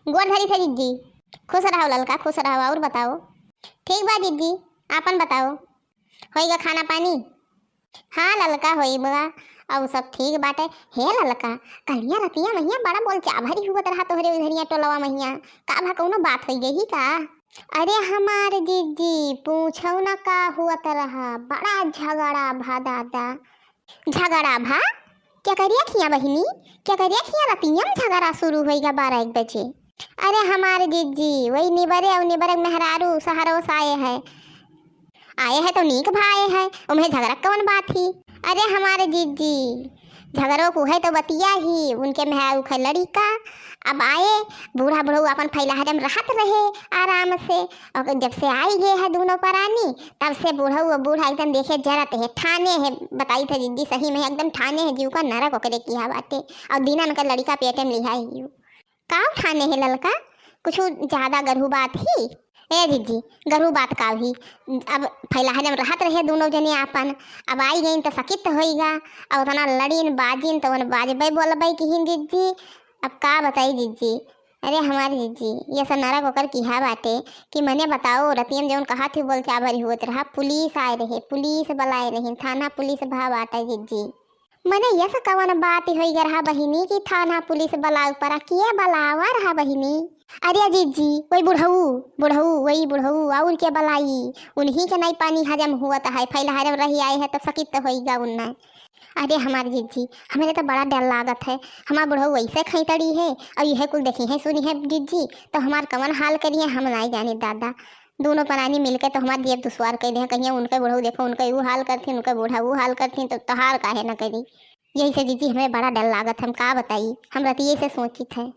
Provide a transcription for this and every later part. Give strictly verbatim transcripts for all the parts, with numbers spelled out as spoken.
गोड़ धरी थे जिज्जी। खुश रहो ललका, खुश रहो। और बताओ? ठीक बा जिज्जी, आपन बताओ, होइगा खाना पानी? हाँ ललका, होइगा, अउ सब ठीक बाटे। हे ललका, कलिया रतिया महिया बड़ा बोलचा भरी हुवत रहा तोहरे उधरिया टोलवा महिया, का भा कौनो बात होई गई का? अरे हमार जिज्जी, पूछो न का हुवत रहा, बड़ा झगड़ा भा दादा। झगड़ा भा? क्या करिया खिया बहिनी, क्या करिया खिया? रतिया में झगड़ा शुरू होइगा बारह एक बजे। अरे हमार जिज्जी, वही निबरे अउ निबरे मेहरारू सहरो से आए है, आए है तो नीक भा आए है, उम्हे झगड़ा कौन बात ही? अरे हमार जिज्जी, झगड़ो को है तो बतिया ही, उनके मेहरारू खे लड़िका, अब आए, बूढ़ा बुढ़ऊ अपन फैलाहरे में रहत रहे आराम से, और जब से आई गए है दोनों परानी, तब से बुढ़ऊ और बूढ़ा एकदम देखे जरत है, ठाने है, बताई थे जिज्जी, सही में एकदम ठाने है, जीव का नरक ओकरे किहा बाटे, और दिनन का लड़िका पेटे में लिहा ही। का ठाने है ललका, कुछ ज्यादा गरहू बात ही? ए जिज्जी, गरहू बात का ही? अब फैलाहरे में रहत रहे दोनों जने आपन, अब आई गईन तो सकित होइगा, अब उतना लड़ीन बाजीन तो उन बाजबे बोलबे किहिन जिज्जी, अब का बताई जिज्जी। अरे हमार जिज्जी, ये सब नरक ओकर किहा बाटे कि मने बताओ, रतिया में जौन कहा थी बोलचा भरी हुवत रहा, पुलिस आए रहे, पुलिस बुलाए रही, थाना पुलिस भा बाटे जिज्जी। मने यस कवन बात होई ग रहा बहिनी कि थाना पुलिस बुलाव परा? किए बुलावा रहा बहिनी? अरे जिज्जी, वही बुढ़ऊ, बुढ़ऊ, वही बुढ़ऊ, और के बुलाई? उन्हीं के नहीं पानी हजम हुवत है, फैलाहरे रही आए है तब सकित होई गा उन्ना। अरे हमार जिज्जी, हमरे तो बड़ा डर लागत है, हमार बुढ़ऊ वैसे खैतड़ी है, और यह कुल देखी है सुनी है जिज्जी, तो हमार कवन हाल करिए हम नहीं जानी दादा। दोनों परानी मिलके तो हमार जेब दुश्वार कर दे, कहिए उनके बुढ़ऊ देखो, उनके ऊ हाल करथिन, उनके बूढ़ा ऊ हाल करथिन, तो तोहार काहे न करी। यही से जिज्जी हमें बड़ा डर लागत, हम का बताई, हम रतिये से सोचित है।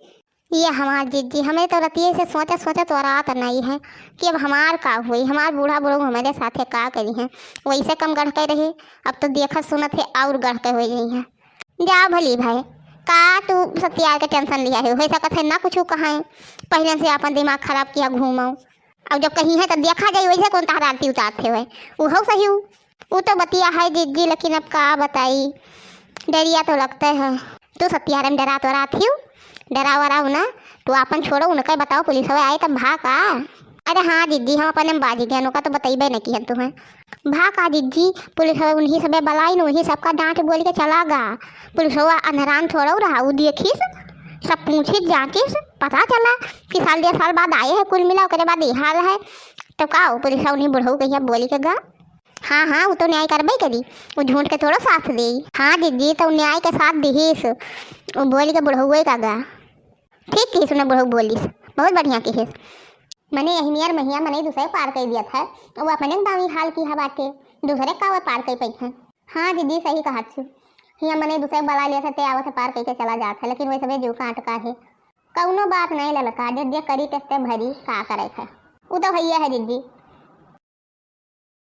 ये हमार जिज्जी, हमें तो रतिये से सोचत सोचत वरात नहीं है कि अब हमार का होई, हमार बूढ़ा बुढ़ऊ हमारे साथे का करी हैं। वैसे कम गढ़ के रही, अब तो देखत सुनत है और गढ़ के हो गई है। जा भली भाई, का तू सत्यार के टेंशन लिया है, हो सकत है ना कुछ कहें, पहले से अपन दिमाग खराब किया घूमो। अब जब कहीं है तब देखा जाई वैसे कौन तहरा आरती उतारते हुए। उहो सही हूँ, वो तो बतिया है जिज्जी, लेकिन अब का बताई, डरिया तो लगते है। तू सत्यारे में डरात वरात हियो, डरा वराऊ ना, तू आपन छोड़ो, उनके बताओ, पुलिस वाले आए तब भा का? अरे हाँ जिज्जी, हम अपने में बाजी गए, उनका तो बतइबे नहीं किहन तुम्हें। भा का जिज्जी, पुलिस वाले उन्हीं सबे बलाई न, वही सबका डांट बोल के चला गा। पुलिस वाला अनहरान थोड़ा रहा, वो देखिस, सब पूछिस जांचिस, पता चला कि साल डेढ़ साल बाद आए हैं कुल मिला, ओकरे बाद ये हाल है। तो का हो, पुलिस वाला उन्हीं बुढ़ऊ कहिया बोल के गा? हाँ हाँ, वो तो न्याय करबे करी, वो झूठ के थोड़ा साथ दे। हाँ जिज्जी, तो न्याय के साथ दिहिस, वो बोल के बुढ़ऊ का गा। ठीक किहिस, उन्हें बुढ़ऊ बोलिस, बहुत बढ़िया किहिस। मने यही नियर महिया मने दूसरे पार कर दिया था, वो अपने गाँव ही हाल किहा बाटे, दूसरे का वो पार कर पाई है। हाँ जिज्जी, सही कहा छू, हिया मने दूसरे बला लिया था, ते आवत है पार करके चला जात है, लेकिन वही सबे जीव का अटका है। कौनो बात नहीं ललका, जे जे करी तेस्ते भरी, का करे है। उ तो भैया है जिज्जी,